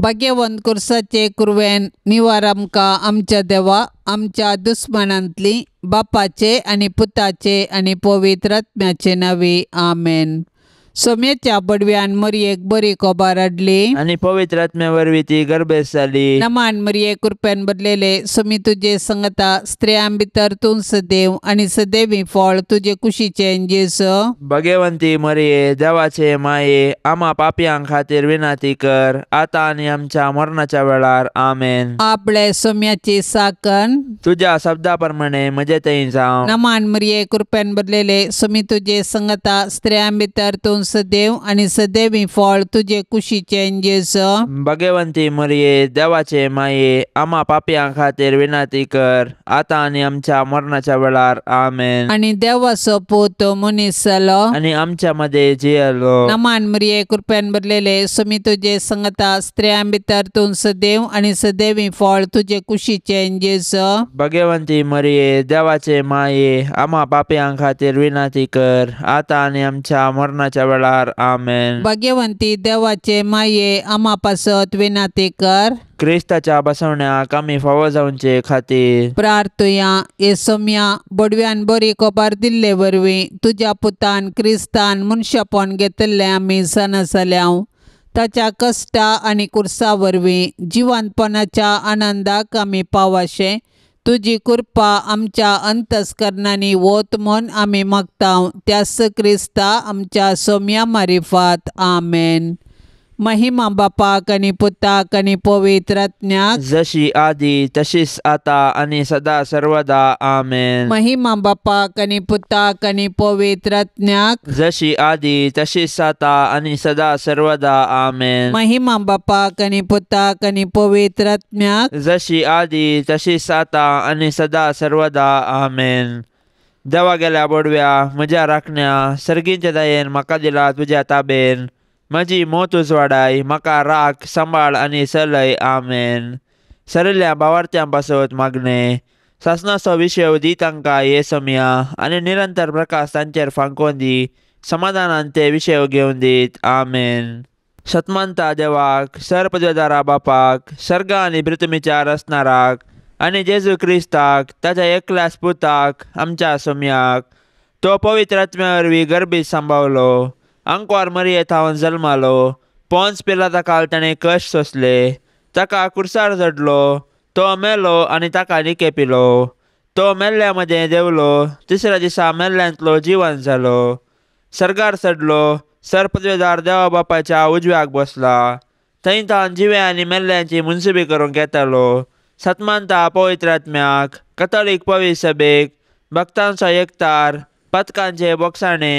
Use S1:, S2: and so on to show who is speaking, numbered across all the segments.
S1: भाग्यवंत कुर्साचे कुरवेन निवार आमकां आमच्या देवा आमच्या दुस्मानांतली बापाचे आनी पुताचे आनी पवित्र आत्म्याचे नांवी आमेन. सोम्याच्या बडव्यान मरयेक बरी कोबार हाडली
S2: आनी पवित्र आत्म्या वरवीं ती गर्भेस्त जाली.
S1: नमान मरये कृपेन भरलेले सोमी तुजे संगता स्त्रियां भितर तूं सदैव आनी सदैवी फळ तुजे कुशीचें जेजू.
S2: भगवंती मरये देवाचे माये आमा पापयां खातीर विनंती कर आतां आनी आमच्या मरणाच्या वेळार आमेन.
S1: आपले सोम्याची साकन
S2: तुज्या शब्दा प्रमाणे म्हजे थंय जावं.
S1: नमान मरये कृपेन भरलेले सोमी तुजे संगता स्त्रियां भितर तूं सदैव आनी सदैवी फळ तुजे कुशीचें जेजू.
S2: भगवंती मरये देवाचे माये आमा पापयां खातीर विनंती कर आतां आनी आमच्या मरणाच्या वेळार आमेन.
S1: आनी देवाचो पूत मनीस जालो
S2: आनी आमच्या मदें जियेलो.
S1: नमान मरये कृपेन भरलेले सोमी तुजे संगता स्त्रियां भितर तूं सदैव आनी सदैवी फळ तुजे कुशीचें जेजू.
S2: भगवंती मरये देवाचे माये आमा पापयां खातीर विनंती कर आतां आनी आमच्या मरणाच्या वेळार आमेन.
S1: भाग्यवंती देवाचे माये आमा पासत विनंती कर.
S2: क्रिस्ताच्या बसवण्याक आमी फावो जावचे खातीर
S1: प्रार्थुया. हे सोम्या बडव्यान बरी कोबार दिल्ले वरवीं तुज्या पुतान क्रिस्तान मनशापण घेतिल्लें आमी जाणा जाल्याव. ताच्या कश्टा आनी कुर्सा वरवीं जिवंतपणाच्या आनंदाक आमी पावाशें तुजी कृपा आमच्या अंतस्करणांनी वत म्हूण आमी मागता त्याच क्रिस्ता आमच्या सोम्या मारिफात आमेन. महिमा बापाक आनी पुताक आनी पवित्र आत्म्याक
S2: जशी आदी तशीच आता आनी सदा सर्वदा आमेन.
S1: महिमा बापाक आनी पुताक आनी पवित्र आत्म्याक
S2: जशी आदी तशीच आता आनी सदा सर्वदा आमेन.
S1: महिमा बापाक आनी पुताक आनी पवित्र आत्म्याक
S2: जशी आदी तशीच आता आनी सदा सर्वदा आमेन. देवा गेल्या बोडव्या म्हज्या राखण्या सर्गींच्या दयेन म्हाका दिला तुज्या ताबेन म्हजी मोत उजवाडाय म्हाका राख सांबाळ आनी चलय आमेन. सरिल्ल्या भावार्थ्यां पासत मागणें सासणाचो विशय दी तांकां हे समया आनी निरंतर प्रकाश तांचेर फांकोवन दी समाधानान ते विशय घेवन दीत आमेन. सतमानता देवाक सरपदवेदारा बापाक सर्ग आनी पृथ्वीच्या रचणाराक आनी जेजू क्रिस्ताक ताच्या एकल्याच पुताक आमच्या सोम्याक तो पवित्र आत्म्या वरवीं गर्भीत सांबावलो आंकवार मरये थावन जल्मालो पोन्स पिलाता काल ताणें कश्ट सोंसले ताका कुर्सार चडलो तो मेलो आनी ताका निके पिलो तो मेल्ल्या मदें देंवलो तिसऱ्या दिसा मेल्ल्यांतलो जिवन जालो सर्गार चडलो सरपदवेदार देवा बापाच्या उजव्याक बसला थंय तावन जिव्या आनी मेल्ल्यांची मुनसुबी करूंक येतालो. सतमानता पवित्र आत्म्याक कथोलीक पवित्र सभेक भक्तांचो एकतार पथकांचे बोगसाणे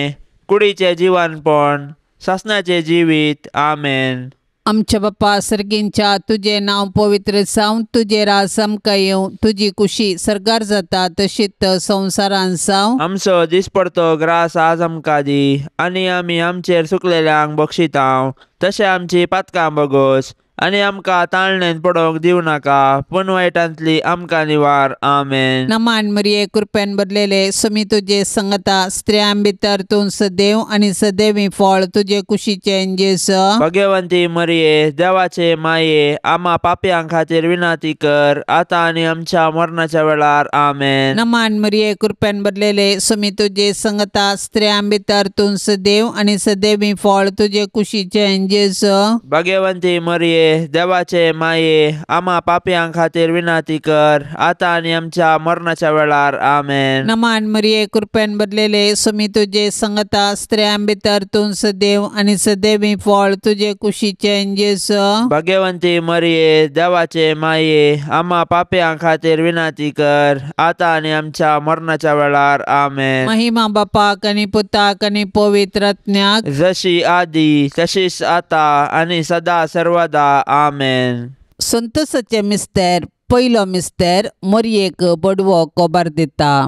S2: कुडीचें जिवनपण सासणाचें जिवीत आमेन.
S1: आमच्या बापा सर्गींच्या तुजें नांव पवित्र जावं तुजें राज आमकां येवं तुजी कुशी सर्गार जाता तशीच संवसारान जावं.
S2: आमचो दिसपडतो ग्रास आज आमकां दी आनी आमी आमचेर सुकलेल्यांक बक्षितांव तशें आमची पातकां बगोस आनी आमकां ताळणेन पडोवंक दिवं नाका पूण वायटांतली आमकां निवार आमेन.
S1: नमान मरये कृपेन भरलेले सोमी तुजे संगता स्त्रियां भितर तूं सदैव आनी सदैवी फळ तुजे कुशीचें जेजू.
S2: भगवंती मरये देवाचे माये आमा पापयां खातीर विनंती कर आतां आनी आमच्या मरणाच्या वेळार आमेन.
S1: नमान मरये कृपेन भरलेले सोमी तुजे संगता स्त्रियां भितर तूं सदैव आनी सदैवी फळ तुजे कुशीचें जेजू.
S2: भगवंती मरये देवाचे माये आमा पापयां खातीर विनंती कर आतां आनी आमच्या मरणाच्या वेळार आमेन.
S1: नमान मरये कृपेन भरलेले सोमी तुजे संगता स्त्रियां भितर तूं सदैव आनी सदैवी फळ तुजे कुशीचें जेजू.
S2: भगवंती मरये देवाचे माये आमा पापयां खातीर विनंती कर आतां आनी आमच्या मरणाच्या वेळार आमेन.
S1: महिमा बापाक आनी पुताक आनी पवित्र आत्म्याक
S2: जशी आदी तशीच आतां आनी सदा सर्वदा आमेन.
S1: संतोषाचे मिस्तेर पयलो मिस्तेर मरयेक बडवो कोबार दिता.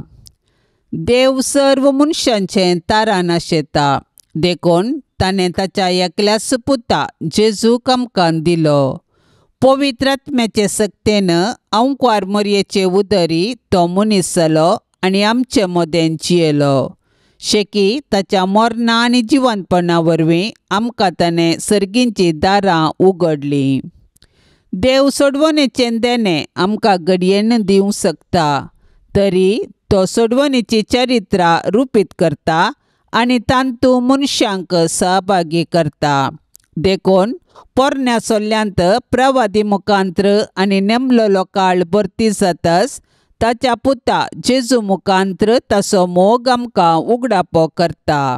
S1: देव सर्व मनशांचें तारान आशेता देखून ताणें ताच्या एकल्याच पुता जेजूक आमकां दिलो. पवित्र आत्म्याचे सक्तेन आंकवार मरयेचे उदरी तो मनीस जालो आनी आमचे मदें जियेलो. शेकी ताच्या मरणा आनी जिवनपणा वरवीं आमकां ताणें सर्गींचीं दारां उगडलीं. देव सोडवणेचें देणें आमकां घडयेन दिवंक शकता, तरी तो सोडवणेची चरित्रां रुपीत करता आनी तांतू मनशांक सहभागी करता. देखून पोरण्या सोल्ल्यांत प्रवादी मुखांत्र आनी नेमलेलो काळ भरती जातच ताच्या पुता जेजू मुखांत्र ताचो मोग आमकां उगडापो करता.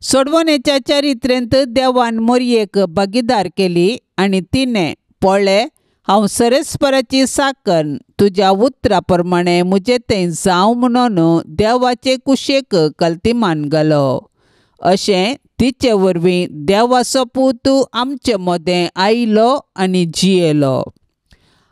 S1: सोडवणेच्या चरित्रेंत देवान मोरयेक भागीदार केली आनी तिणें पळय हांव सरस्पराची साकन तुज्या उतरा प्रमाणे म्हजें तें जावं म्हणून देवाचे कुशेक कल्तिमान घालो. अशें तिचे वरवीं देवाचो पूत आमचे मदें आयलो आनी जियेलो.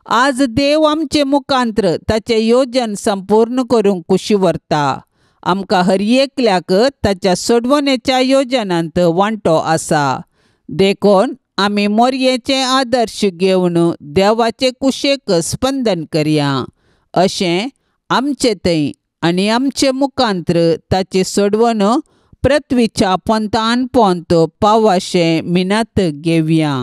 S1: आज देव आमचे मुखांत्र ताचें योजन संपूर्ण करूंक कुशी व्हरता. आमकां हर एकल्याक ताच्या सोडवणेच्या योजनांत वांटो आसा. देखून आमी मोरयेचे आदर्श घेवन देवाचे कुशेक स्पंदन करया. अशें आमचे थंय आनी आमचे मुखांत्र ताची सोडवण पृथ्वीच्या पोंतान पोंत पावाशें मिनात घेवया.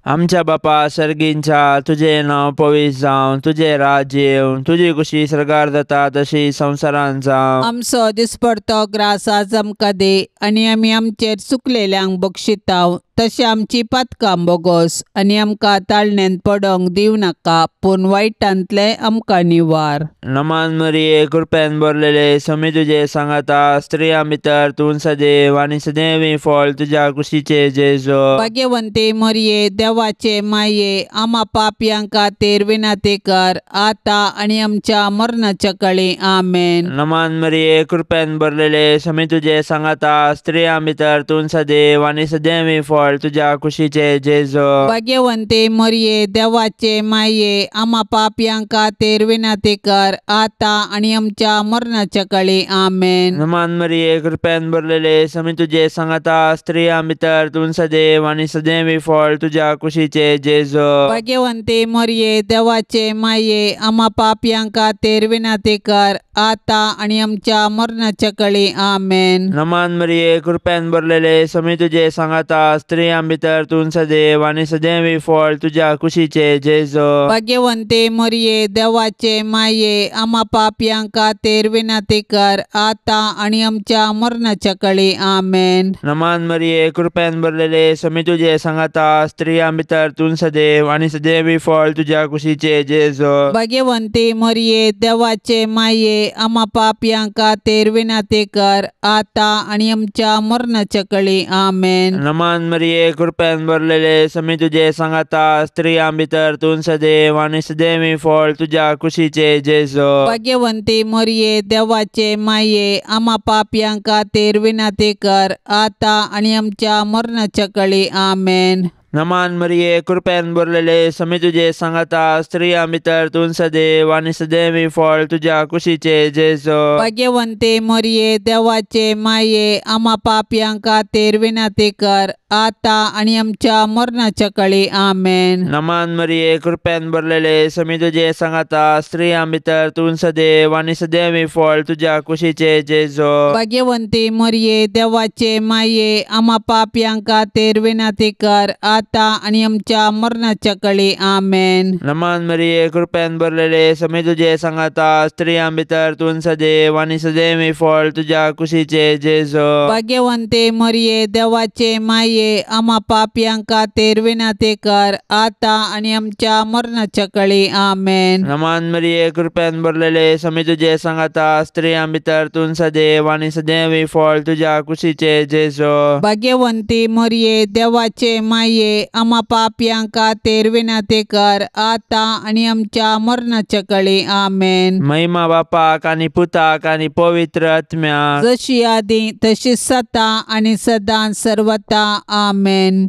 S2: आमच्या बापा सर्गींच्या तुजें नांव पवित्र जावं, तुजें राज्य येवं, तुजी कुशी सर्गार जाता तशी संवसारांत जावं.
S1: आमचो दिसपडतो ग्रास आज आमकां दी आनी आमी आमचेर चुकलेल्यांक बक्षिताव तशें आमची पातकां बोगोस आनी आमकां ताळण्यांत पडोंक दिवं नाका, पूण वायटांतलें आमकां निवार.
S2: नमान मरिये, कृपेन भरलेले, स्वामी तुजे सांगाता, स्त्रियां भितर तूं सदैव आनी सदैव फळ तुज्या कुशीचे जेजू.
S1: भाग्यवंती मरिये, देवाचे माये, आमा पापयां खातीर विनंती कर आतां आनी आमच्या मरणाच्या काळी. आमेन.
S2: नमान मरिये, कृपेन भरलेले, स्वामी तुजे सांगाता, स्त्रियां भितर तूं सदैव आनी सदैव फळ तुज्या कुशीचे जेजू.
S1: भाग्यवंती मरिये, देवाचे माये, आमा पापयां खातीर विनंती कर आतां आनी आमच्या मरणाच्या काळी. आमेन.
S2: नमान मरिये, कृपेन भरलेले, स्वामी तुजे सांगाता, स्त्रियां भितर तूं सदैव आनी सदैव फळ तुज्या कुशीचे जेजू.
S1: भाग्यवंती मरिये, देवाचे माये, आमा पापयां खातीर विनंती कर आतां आनी आमच्या मरणाच्या काळी. आमेन.
S2: नमान मरिये, कृपेन भरलेले, स्वामी तुजे सांगाता, स्त्रियां भितर तूं सदैव आनी सदैव फळ तुज्या कुशीचे जेजू.
S1: भाग्यवंती मरिये, देवाचे माये, आमा पापयां खातीर विनंती कर आतां आनी आमच्या मरणाच्या काळी. आमेन.
S2: नमान मरिये, कृपेन भरलेले, स्वामी तुजे सांगाता, स्त्रियां भितर तूं सदैव आनी सदैव फळ तुज्या कुशीचे जेजू.
S1: भाग्यवंती मरिये, देवाचे माये, आमा पापयां खातीर विनंती कर आतां आनी आमच्या मरणाच्या काळी. आमेन.
S2: नमान मरिये, कृपेन भरलेले, स्वामी तुजे सांगाता, स्त्रियां भितर तूं सदैव आनी सदैव फळ तुज्या कुशीचे जेजू.
S1: भाग्यवंती मरिये, देवाचे माये, आमा पापयां खातीर विनंती कर आतां आनी आमच्या मरणाच्या काळी. आमेन.
S2: नमान मरिये, कृपेन भरलेले, स्वामी तुजे सांगाता, स्त्रियां भितर तूं सदैव आनी सदैव फळ तुज्या कुशीचे जेजू.
S1: भाग्यवंती मरिये, देवाचे माये, आमा पापयां खातीर विनंती कर आतां आनी आमच्या मरणाच्या काळी. आमेन.
S2: नमान मरिये, कृपेन भरलेले, स्वामी तुजे सांगाता, स्त्रियां भितर तूं सदैव आनी सदैव फळ तुज्या कुशीचे जेजू.
S1: भाग्यवंती मरिये, देवाचे माये, आमा पापयां खातीर विनंती कर आतां आनी आमच्या मरणाच्या काळी. आमेन.
S2: नमान मरिये, कृपेन भरलेले, स्वामी तुजे सांगाता, स्त्रियां भितर तूं सदैव आनी सदैव फळ तुज्या कुशीचे जेजू.
S1: भाग्यवंती मरिये, देवाचे माये, आमा पापयां खातीर विनंती कर आतां आनी आमच्या मरणाच्या काळी. आमेन.
S2: नमान मरिये, कृपेन भरलेले, स्वामी तुजे सांगाता, स्त्रियां भितर तूं सदैव आनी सदैव फळ तुज्या कुशीचे जेजू.
S1: भाग्यवंती मरिये, देवाचे माये, आमा पापयां खातीर विनंती कर आतां आनी आमच्या मरणाच्या काळी. आमेन.
S2: महिमा बापाक आनी पुताक आनी पवित्र आत्म्याक,
S1: जशी आदी तशी सदां आनी सदां सर्वता. आमेन.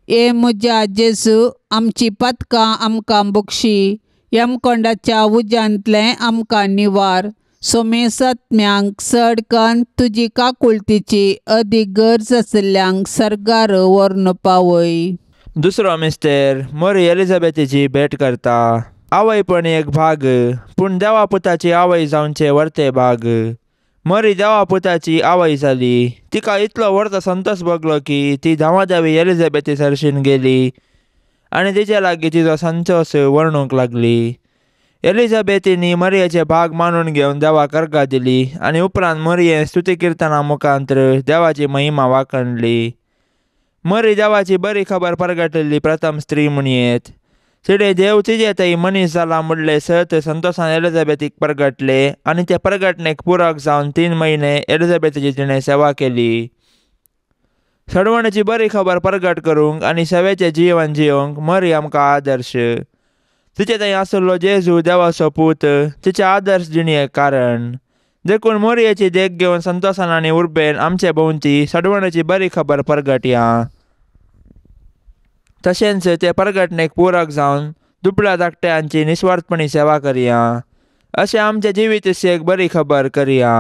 S1: ए म्हज्या जेजू, आमची पातकां आमकां बक्षी, यमकोंडाच्या उज्यांतलें आमकां निवार, सोमेसात्म्यांक चड कन्न तुजी काकुळतीची अदीक गरज आशिल्ल्यांक सर्गार व्हरून पावय.
S2: दुसरो मिस्तेर मोरी एलिझाबेथीची भेट करता. आवय पण एक भाग, पूण देवा पुताची आवय जावचे वर्ते भाग. मरी देवा पुताची आवय जाली. तिका इतलो व्हडलो संतोष भोगलो की ती धांवाधावी एलिझाबेथी सरशीन गेली आनी तिचे लागीं तिचो संतोस वर्णूंक लागली. एलिझाबेथीनी मरियेचे भाग मानून घेवन देवाक अर्गां दिली आनी उपरांत मरियेन स्तुती किर्तना मुखांत्र देवाची महिमा वाखणली. मरी देवाची बरी खबर परगटिल्ली प्रथम स्त्री म्हणयेत. तिणें देव तिजे थंय मनीस जाला म्हणलें सत संतोसान एलिझाबेथीक परगटले आनी ते परगटणेक पुरक जावन 3 म्हयने एलिझाबेथीची तिणें सेवा केली. सडवणेची बरी खबर परगट करूंक आनी सेवेचें जिवन जियोंक मरी आमकां आदर्श. तिचे थंय आसलो जेजू देवाचो पूत तिचे आदर्श जिणेक कारण. देखून मोरयेची देख घेवन संतोसान आनी उर्बेन आमचे भोंवती सडवणेची बरी खबर परगटया. तशेंच ते परगटणेक पुरक जावन दुबळ्या धाकट्यांची निस्वार्थपणी सेवा करया. अशें आमच्या जिवीत एक बरी खबर करया.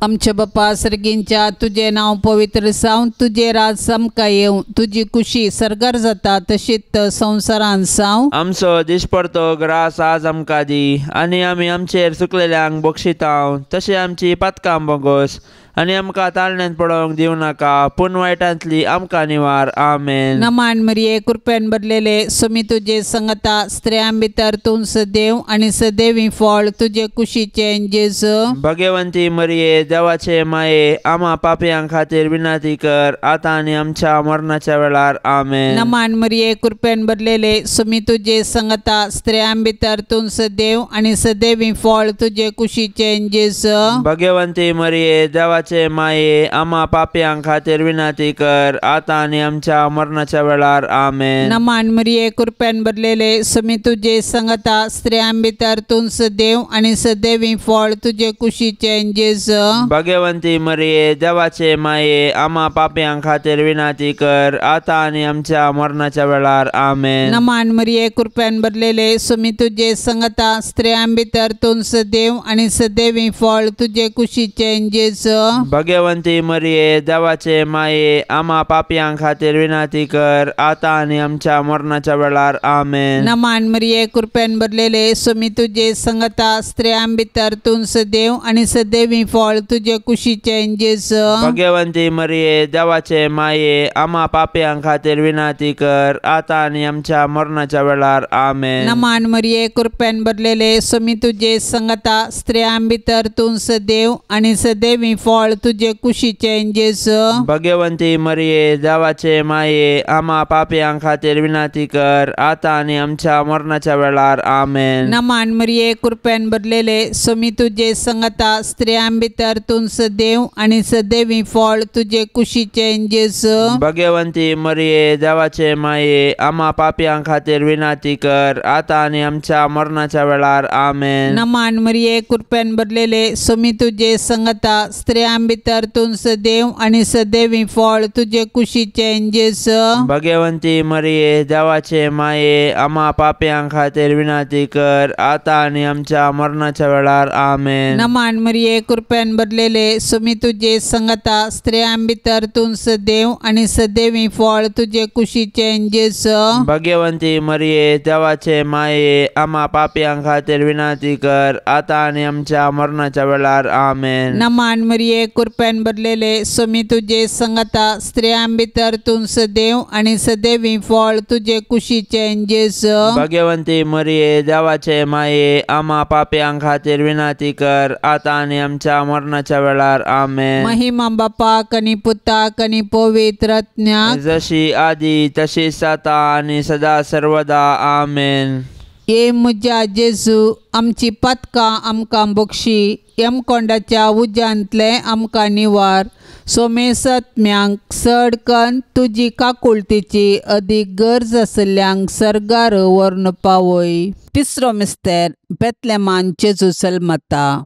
S1: आमच्या बापा सर्गींच्या तुजें नांव पवित्र जावं, तुजें राज आमकां येवं, तुजी कुशी सर्गार जाता तशीच संवसारान जावं.
S2: आमचो दिसपडतो ग्रास आज आमकां दी आनी आमी आमचेर चुकलेल्यांक बक्षितांव तशें आमची पातकां बोगोस आनी आमकां ताळण्यांत पडोवंक दिवं नाका पूण वायटांतली आमकां निवार. आमेन.
S1: नमान मरिये कृपेन भरलेले सुमी तुजे संगता, स्त्रियां भितर तूं सदैव आनी सदैवी फळ तुजे कुशीचें जेजू.
S2: भगवंती मरिये देवाचे माये आमा पापयां खातीर विनंती कर आतां आनी आमच्या मरणाच्या वेळार. आमेन.
S1: नमान मरिये कृपेन भरलेले सुमी तुजे संगता, स्त्रियां भितर तूं सदैव आनी सदैवी फळ तुजे कुशीचें जेजू.
S2: भगवंती मरिये देवाचे माये आमा पापयां खातीर विनंती कर आतां आनी आमच्या मरणाच्या वेळार. आमेन.
S1: नमान मरिये कृपेन भरलेले सुमी तुजे संगता, स्त्रियां भितर तूं सदैव आनी सदैवी फळ तुजे कुशीचें जेजू.
S2: भगवंती मरिये देवाचे माये आमा पापयां खातीर विनंती कर आतां आनी आमच्या मरणाच्या वेळार. आमेन.
S1: नमान मरिये कृपेन भरलेले सुमी तुजे संगता, स्त्रियां भितर तूं सदैव आनी सदैवी फळ तुजे कुशीचें जेजू.
S2: भगवंती मरिये देवाचे माये आमा पापयां खातीर विनंती कर आतां आनी आमच्या मरणाच्या वेळार. आमेन.
S1: नमान मरिये कृपेन भरलेले सुमी तुजे संगता, स्त्रियां भितर तूं सदैव आनी सदैवी फळ तुजे कुशीचें जेजू.
S2: भगवंती मरिये देवाचे माये आमा पापयां खातीर विनंती कर आतां आनी आमच्या मरणाच्या वेळार. आमेन.
S1: नमान मरिये कृपेन भरलेले सुमी तुजे संगता, स्त्रियां भितर तूं सदैव आनी सदैवी फळ तुजे कुशीचें जेजू.
S2: भगवंती मरिये देवाचे माये आमा पापयां खातीर विनंती कर आतां आनी आमच्या मरणाच्या वेळार. आमेन.
S1: नमान मरिये कृपेन भरलेले सुमी तुजे संगता, स्त्रियां भितर तूं सदैव आनी सदैवी फळ तुजे कुशीचें जेजू.
S2: भगवंती मरिये देवाचे माये आमा पापयां खातीर विनंती कर आतां आनी आमच्या मरणाच्या वेळार. आमेन.
S1: नमान मरिये कृपेन भरलेले सुमी तुजे संगता, स्त्रियां भितर तूं सदैव आनी सदैवी फळ तुजे कुशीचें जेजू.
S2: भगवंती मरिये देवाचे माये आमा पापयां खातीर विनंती कर आतां आनी आमच्या मरणाच्या वेळार. आमेन.
S1: नमान मरिये कृपेन भरलेले सुमी तुजे संगता, स्त्रियां भितर तूं सदैव आनी सदैवी फळ तुजे कुशीचें जेजू.
S2: भगवंती मरिये देवाचे माये आमा पापयां खातीर विनंती कर आतां आनी आमच्या मरणाच्या वेळार. आमेन.
S1: नमान मरिये कृपेन भरलेले सुमी तुजे संगता, स्त्रियां भितर तूं सदैव आनी सदैवी फळ तुजे कुशीचें जेजू.
S2: भगवंती मरिये देवाचे माये आमा पापयां खातीर विनंती कर आतां आनी आमच्या मरणाच्या वेळार. आमेन.
S1: महिमा बापाक आनी पुताक आनी पवित्र आत्म्याक,
S2: जशी आदी तशीच आतां आनी सदा सर्वदा. आमेन.
S1: ये म्हज्या जेजू आमची पातकां आमकां बक्षी, यमकोंडाच्या उज्यांतलें आमकां निवार, सोमेसत्म्यांक चड कन्न तुजी काकुळतीची अदीक गरज आशिल्ल्यांक सर्गार व्हरून पावय. तिसरो मिस्तेर बेतलेमान जेजू जल्मता.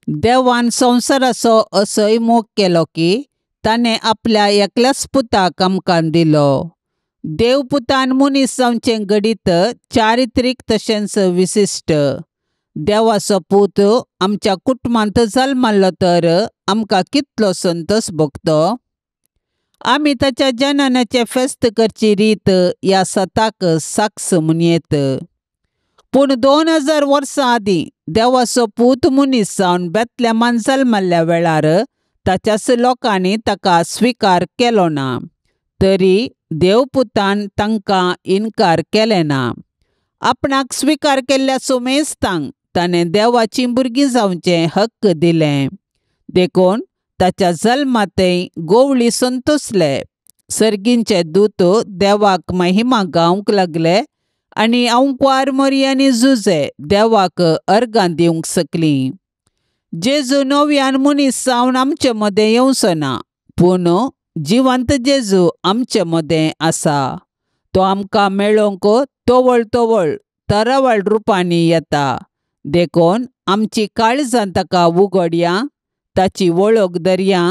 S1: देवान संवसाराचो असोय मोग केलो की ताणें आपल्या एकल्याच पुताक आमकां दिलो. देव पुतान मनीस जावचें घडीत चारित्रीक तशेंच विशिश्ट. देवाचो पूत आमच्या कुटुंबांत जल्मल्लो तर आमकां कितलो संतोस भोगतो. आमी ताच्या जननाचें फेस्त करची रीत ह्या सताक साक्ष म्हणयेत. पूण 2000 वर्सां आदीं देवाचो पूत मनीस जावन बेतलेमान जल्मल्ल्या वेळार ताच्याच लोकांनी ताका स्विकार केलो ना. तरी देवपुतान तांकां इन्कार केलें ना. आपणाक स्विकार केल्ल्या सुमेस्तांक ताणें देवाचीं भुरगीं जावचें हक्क दिलें. देखून ताच्या जल्मातय गोवळी संतोसले. सर्गींचे दूत देवाक महिमा गावंक लागले आनी अंकवार मोरी आनी जुजे देवाक अर्गां दिवंक शकलीं. जेजू नव्यान मनीस जावन आमचे मदें येवचो ना, पूण जिवंत जेजू आमचे मदें आसा. तो आमकां मेळोवंक तवळ तवळ तरावळ रुपांनी येता. देखून आमची काळजां ताका उगडया, ताची वळख धरया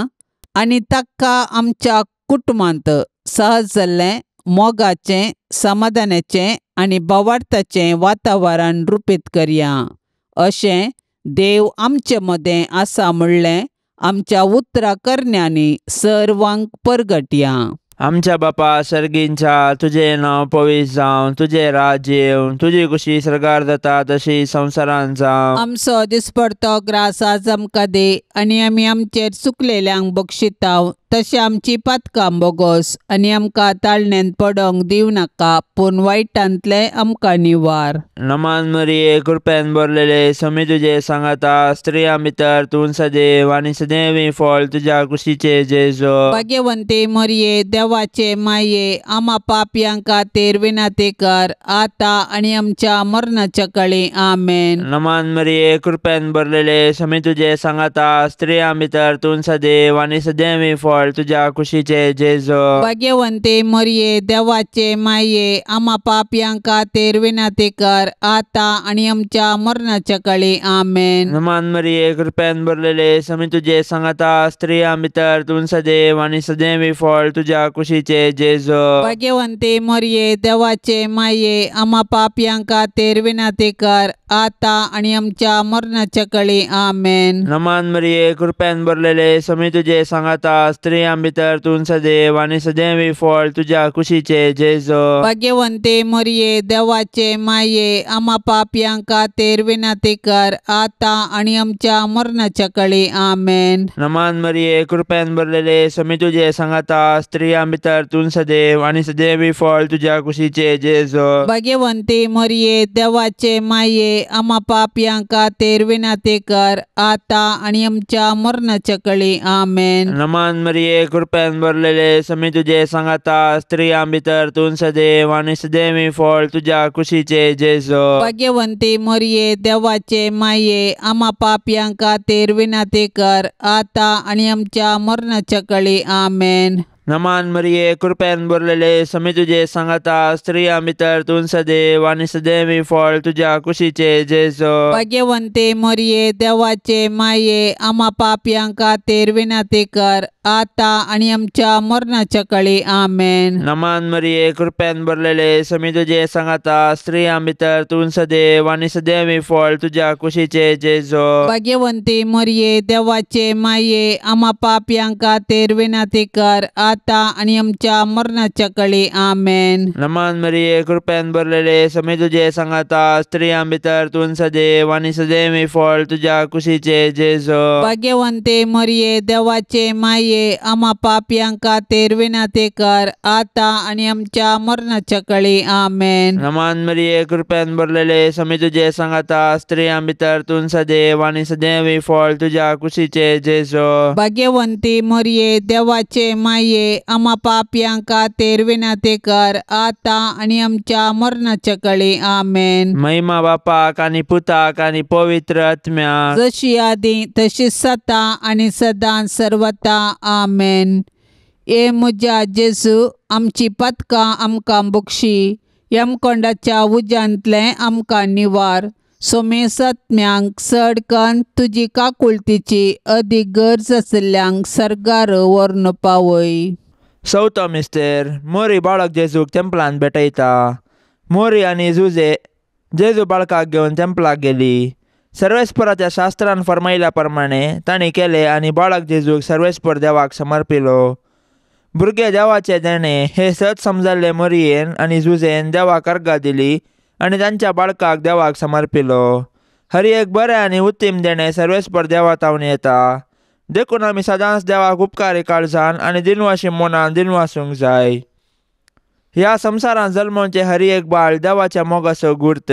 S1: आनी ताका आमच्या कुटुंबांत सहज जाल्लें मोगाचें, समाधानाचें आनी भावार्थाचें वातावरण रुपीत करया. अशें देव आमचे मदें आसा म्हणलें आमच्या उतरा करण्यांनी सर्वांक परगटया.
S2: आमच्या बापा सर्गींच्या, तुजें नांव पवित्र जावं, तुजें राज्य येवं, तुजी खुशी सर्गार जाता तशी संवसारांत जावं.
S1: आमचो दिसपडतो ग्रास आज आमकां दी आनी आमी आमचेर चुकलेल्यांक बक्षिताव तशें आमची पातकां बोगोस आनी आमकां ताळण्यांत पडोंक दिवं नाका, पूण वायटांतलें आमकां निवार.
S2: नमान मरिये, कृपेन भरलेले, स्वामी तुजे सांगाता, स्त्रियां भितर तूं सदैव आनी सदैव फळ तुज्या कुशीचे जेजू.
S1: भाग्यवंती मरिये, देवाचे माये, आमा पापयां खातीर विनंती कर आतां आनी आमच्या मरणाच्या काळी. आमेन.
S2: नमान मरिये, कृपेन भरलेले, स्वामी तुजे सांगाता, स्त्रियां भितर तूं सदैव आनी सदैव फळ तुज्या कुशीचे जेजू.
S1: भाग्यवंती मरिये, देवाचे माये, आमा पापयां खातीर विनंती कर आतां आनी आमच्या मरणाच्या काळी. आमेन.
S2: नमान मरिये, कृपेन भरलेले, स्वामी तुजे सांगाता, स्त्रियां भितर तूं सदैव आनी सदैव फळ तुज्या कुशीचे जेजू.
S1: भाग्यवंती मरिये, देवाचे माये, आमा पापयां खातीर विनंती कर आतां आनी आमच्या मरणाच्या काळी. आमेन.
S2: नमान मरिये, कृपेन भरलेले, स्वामी तुजे सांगाता, स्त्रियां भितर तूं सदैव आनी सदैव फळ तुज्या कुशीचे जेजू.
S1: भाग्यवंती मरिये, देवाचे माये, आमा पापयां खातीर विनंती कर आतां आनी आमच्या मरणाच्या काळी. आमेन.
S2: नमान मरिये, कृपेन भरलेले, स्वामी तुजे सांगाता, स्त्रियां भितर तूं सदैव आनी सदैव फळ तुज्या कुशीचे जेजू.
S1: भाग्यवंती मरिये, देवाचे माये, आमा पापयां खातीर विनंती कर आतां आनी आमच्या मरणाच्या काळी. आमेन.
S2: नमान मरिये, कृपेन भरलेले, स्वामी तुजे सांगाता, स्त्रियां भितर तूं सदैव आनी सदैव फळ तुज्या कुशीचे जेजू.
S1: भाग्यवंती मरिये, देवाचे माये, आमा पापयां खातीर विनंती कर आतां आनी आमच्या मरणाच्या काळी. आमेन.
S2: नमान मरिये, कृपेन भरलेले, स्वामी तुजे सांगाता, स्त्रियां भितर तूं सदैव आनी सदैव फळ तुज्या कुशीचे जेजू.
S1: भाग्यवंती मरिये, देवाचे माये, आमा पापयां खातीर विनंती कर आतां आनी आमच्या मरणाच्या काळी. आमेन.
S2: नमान मरिये, कृपेन भरलेले, स्वामी तुजे सांगाता, स्त्रियां भितर तूं सदैव आनी सदैव फळ तुज्या कुशीचे जेजू.
S1: भाग्यवंती मरिये, देवाचे माये, आमा पापयां खातीर विनंती कर आतां आनी आमच्या मरणाच्या काळी. आमेन.
S2: नमान मरिये, कृपेन भरलेले, स्वामी तुजे सांगाता, स्त्रियां भितर तूं सदैव आनी सदैव फळ तुज्या कुशीचे जेजू.
S1: भाग्यवंती मरिये, देवाचे माये, आमा पापयां खातीर विनंती कर आतां आनी आमच्या मरणाच्या काळी. आमेन.
S2: नमान मरिये, कृपेन भरलेले, स्वामी तुजे सांगाता, स्त्रियां भितर तूं सदैव आनी सदैव फळ तुज्या कुशीचे जेजू.
S1: भाग्यवंती मरिये, देवाचे माये, आमा पापयां खातीर विनंती कर आतां आनी आमच्या मरणाच्या काळी. आमेन.
S2: महिमा बापाक आनी पुताक आनी पवित्र आत्म्याक,
S1: जशी आदी तशी सता आनी सदां सर्वता. आमेन. ए म्हज्या जेजू, आमची पातकां आमकां बक्षी, यमकोंडाच्या उज्यांतलें आमकां निवार, सोमेसात्म्यांक चड कन्न तुजी काकुळतीची अदीक गरज आशिल्ल्यांक सर्गार व्हरून पावय.
S2: चवथो मिस्तेर, मोरी बाळक जेजूक तेंपलान भेटयता. मोरी आनी जुजे जेजू बाळकाक घेवन तेंपलाक गेली. सर्वेस्पराच्या शास्त्रान फर्मायल्या प्रमाणे तांणी केले आनी बाळक जेजूक सर्वेस्पर देवाक समर्पिलो. भुरगे देवाचे देणे हे सत समजल्ले मोरयेन आनी जुजेन देवाक अर्गां दिली आनी तांच्या बाळकाक देवाक समर्पिलो. हर एक बरें आनी उत्तीम देणें सर्वेस्पर देवा तावन येता. देखून आमी सदांच देवाक उपकारी काळजान आनी दिनवाशी मनान दिनवासूंक जाय. ह्या संवसारांत जल्मोवचें हर एक बाळ देवाच्या मोगाचो गुर्त.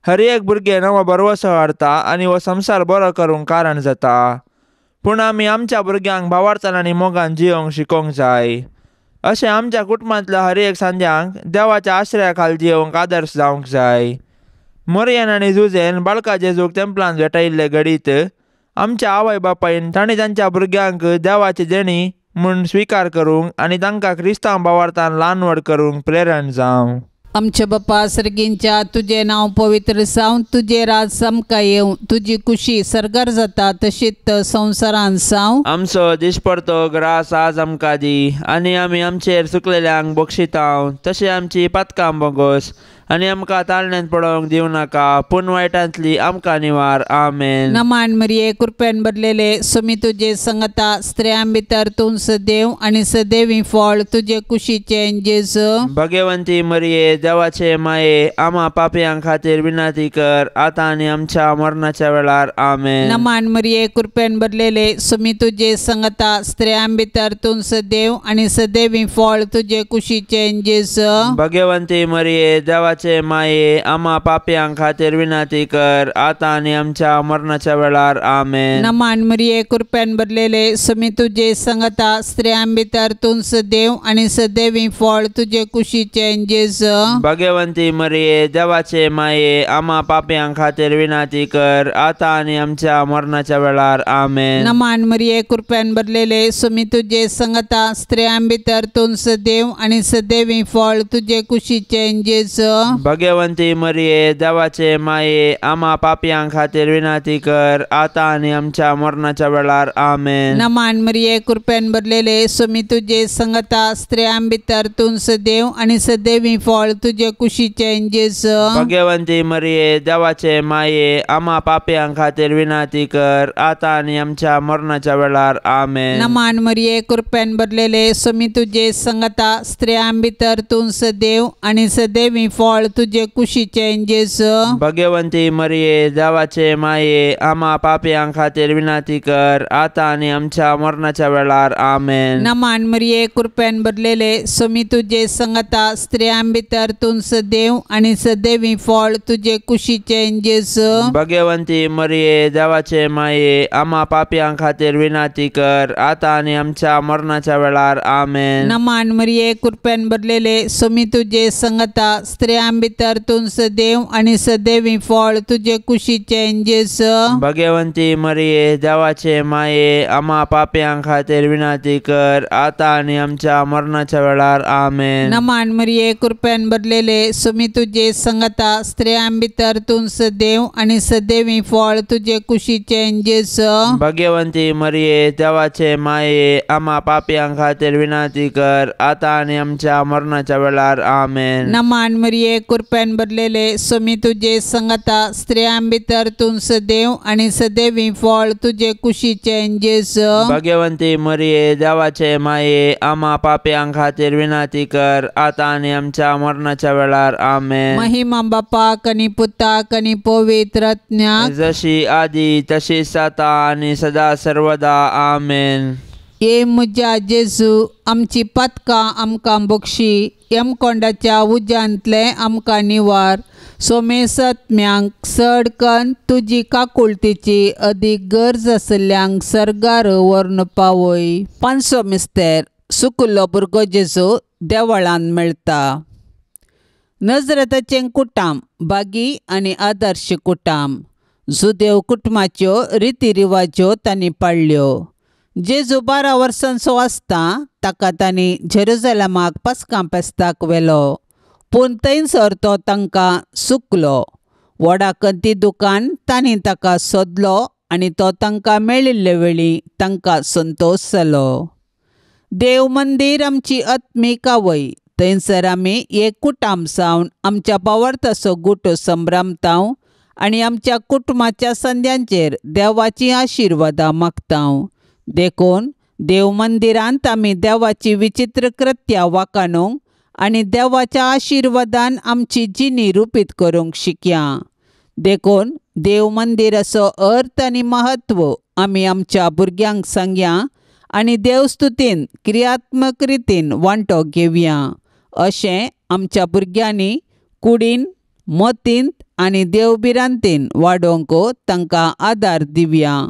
S2: हर एक भुरगें नवो भरवसो हाडटा आनी हो संवसार बरो करूंक कारण जाता. पूण आमी आमच्या भुरग्यांक भावार्थान आनी मोगान जियोंक शिकोवंक जाय. अशें आमच्या कुटुंबांतल्या हर एक सांद्यांक देवाच्या आश्रया खाल जियोंक आदर्श जावंक जाय. मोरयन आनी जुजेन बाळका जेजूक तेंपलान भेटयल्ले घडीत आमच्या आवय बापायन तांणी तांच्या भुरग्यांक देवाची देणी म्हूण स्विकार करूंक आनी तांकां क्रिस्तांव भावार्थान ल्हान व्हड करूंक प्रेरण जावं.
S1: आमच्या बापा सर्गींच्या तुजें नांव पवित्र जावं, तुजें राज आमकां येवं, तुजी कुशी सर्गार जाता तशीच संवसारांत जावं.
S2: आमचो दिसपडतो ग्रास आज आमकां दी आनी आमी आमचेर चुकलेल्यांक बक्षितांव तशें आमची पातकां बोगोस आनी आमकां ताळण्यांत पडोवंक दिवं नाका पूण वायटांतली आमकां निवार. आमेन.
S1: नमान मरिये, कृपेन भरलेले, सुमी तुजे संगता, स्त्रियां भितर तूं सदैव आनी सदैवी फळ तुजे कुशीचें जेजू.
S2: भगवंती मरिये, देवाचे माये, आमा पापयां खातीर विनंती कर आतां आनी आमच्या मरणाच्या वेळार. आमेन.
S1: नमान मरिये, कृपेन भरलेले, सुमी तुजे संगता, स्त्रियां भितर तूं सदैव आनी सदैवी फळ तुजे कुशीचें जेजू.
S2: भगवंती मरिये, देवाचे माये, आमा पापयां खातीर विनंती कर आतां आनी आमच्या मरणाच्या वेळार. आमेन.
S1: नमान मरिये, कृपेन भरलेले, सुमी तुजे संगता, स्त्रियां भितर तूं सदैव आनी सदैवी फळ तुजे कुशीचें जेजू.
S2: भगवंती मरिये, देवाचे माये, आमा पापयां खातीर विनंती कर आतां आनी आमच्या मरणाच्या वेळार. आमेन.
S1: नमान मरिये, कृपेन भरलेले, सुमी तुजे संगता, स्त्रियां भितर तूं सदैव आनी सदैवी फळ तुजे कुशीचें जेजू.
S2: भगवंती मरिये, देवाचे माये, आमा पापयां खातीर विनंती कर आतां आनी आमच्या मरणाच्या वेळार. आमेन.
S1: नमान मरिये, कृपेन भरलेले, सुमी तुजे संगता, स्त्रियां भितर तूं सदैव आनी सदैवी फळ तुजे कुशीचें जेजू.
S2: भगवंती मरिये, देवाचे माये, आमा पापयां खातीर विनंती कर आतां आनी आमच्या मरणाच्या वेळार. आमेन.
S1: नमान मरिये, कृपेन भरलेले, सुमी तुजे संगता, स्त्रियां भितर तूं सदैव आनी सदैवी फळ तुजे कुशीचें जेजू.
S2: भगवंती मरिये, देवाचे माये, आमा पापयां खातीर विनंती कर आतां आनी आमच्या मरणाच्या वेळार. आमेन.
S1: नमान मरिये, कृपेन भरलेले, सुमी तुजे संगता, स्त्रियां भितर तूं सदैव आनी सदैवी फळ तुजे कुशीचें जेजू.
S2: भगवंती मरिये, देवाचे माये, आमा पापयां खातीर विनंती कर आतां आनी आमच्या मरणाच्या वेळार. आमेन.
S1: नमान मरिये, कृपेन भरलेले, सुमी तुजे संगता, स्त्रियां भितर तूं सदैव आनी सदैवी फळ तुजे कुशीचें जेजू.
S2: भगवंती मरिये, देवाचे माये, आमा पापयां खातीर विनंती कर आतां आनी आमच्या मरणाच्या वेळार. आमेन.
S1: नमान मरिये, कृपेन भरलेले, सुमी तुजे संगता, स्त्रियां भितर तूं सदैव आनी सदैवी फळ तुजे कुशीचें जेजू.
S2: भगवंती मरिये, देवाचे माये, आमा पापयां खातीर विनंती कर आतां आनी आमच्या मरणाच्या वेळार. आमेन.
S1: नमान मरिये, कृपेन भरलेले, सुमी तुजे संगता, स्त्रियां भितर तूं सदैव आनी सदैवी फळ तुजे कुशीचें जेजू.
S2: भगवंती मरिये, देवाचे माये, आमा पापयां खातीर विनंती कर आतां आनी आमच्या मरणाच्या वेळार. आमेन.
S1: महिमा बापाक आनी पुताक आनी पवित्र आत्म्याक,
S2: जशी आदी तशीच आतां आनी सदा सर्वदा. आमेन.
S1: ये म्हज्या जेजू, आमची पातकां आमकां बक्षी, यमकोंडाच्या उज्यांतलें आमकां निवार, सोमेसत्म्यांक चड कन्न तुजी काकुळतीची अदीक गरज आशिल्ल्यांक सर्गार व्हरून पावय. पांचवो मिस्तेर, सुकुल्लो भुरगो जेजू देवळान मेळटा. नजरेताचें कुटाम बागी आनी आदर्श कुटाम. जुदेव कुटुंबाच्यो रिती रिवाज्यो तांणी पाळ्ळ्यो. जेजू 12 वर्सांचो आसता ताका तांणी जेरुजलमाक पास्कां फेस्ताक व्हेलो, पूण थंयसर तो तांकां सुकलो. व्हडा कंती दुकान तांणी ताका सोदलो आनी तो तांकां मेळिल्ले वेळी तांकां संतोश जालो. देव मंदीर आमची आत्मीक आवय, थंयसर आमी एक कुटाम जावन आमच्या भावार्थाचो गुटो संभ्रमतांव आनी आमच्या कुटुंबाच्या संद्यांचेर देवाची आशिर्वादां मागतांव. देखून देव मंदिरांत आमी देवाची विचित्र कृत्या वाखाणूंक आनी देवाच्या आशिर्वादान आमची जिणी रुपीत करूंक शिकया. देखून देव मंदिराचो अर्थ आनी म्हत्व आमी आमच्या भुरग्यांक सांगया आनी देवस्तुतीन क्रियात्मक रितीन वांटो घेवया. अशें आमच्या भुरग्यांनी कुडीन मतींत आनी देवभिरांतीन वाडोवंक तांकां आदार दिवया.